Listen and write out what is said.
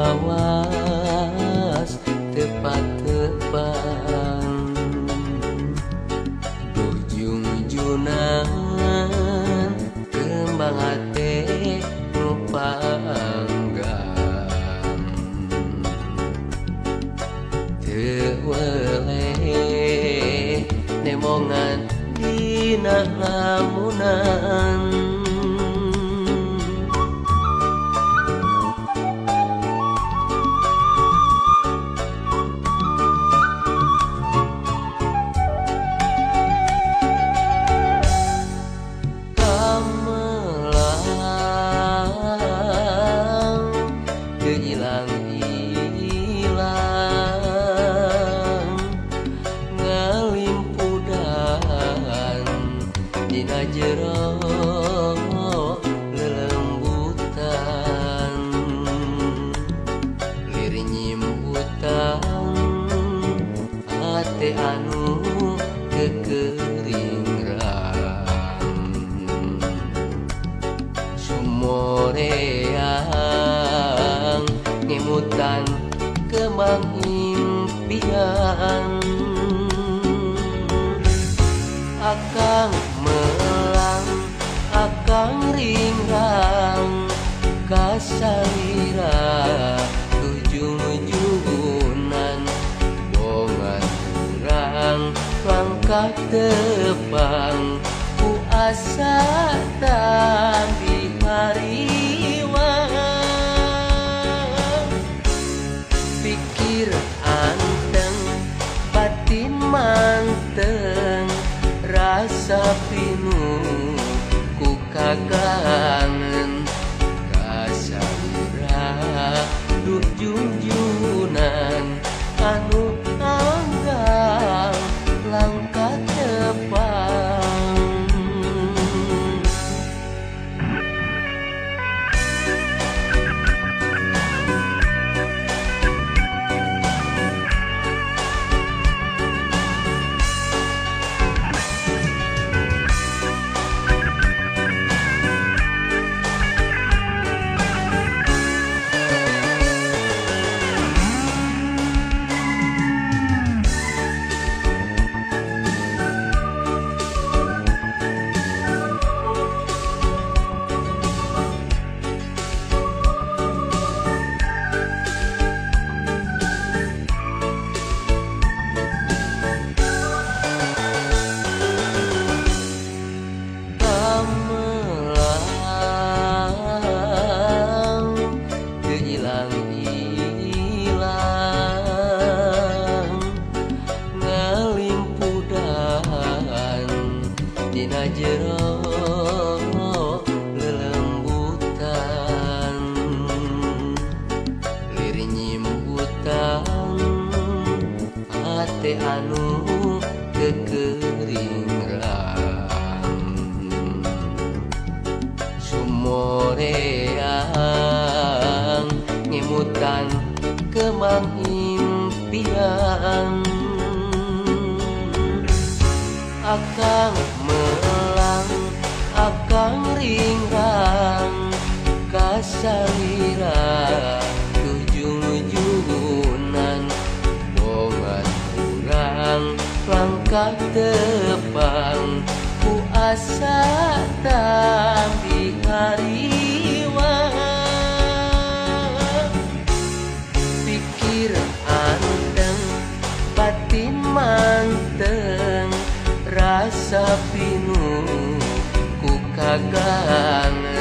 Lawas tepat-tepang duh jungjunan kembang hate nu panggang teu weleh nemongan dina lamunan. Ilang-ilang ngalimpudan dina jero lelembutan lir nyimbutan hate anu keukeuringrang sumoreang ngemutan kembang impian. Akang melang akang ringrang kasalira ujung-ujungan bongan urang langkah tepang ku asa di hariwang. Pikir anteng batin manteng rasa pinuh ku kakangen kasalira duh jungjunan anu anggang langkah tepang. Ilang-ilang ngalimpudan dina jero lelembutan lir nyimbutan hate anu keukeuringrang sumoreang ngemutan kembang impian. Akang melang akang ringrang kasalira ujung-ujungan bongan urang langkah tepang ku asa di hariwang. Pikir anteng batin manteng rasa pinuh ku kagangen.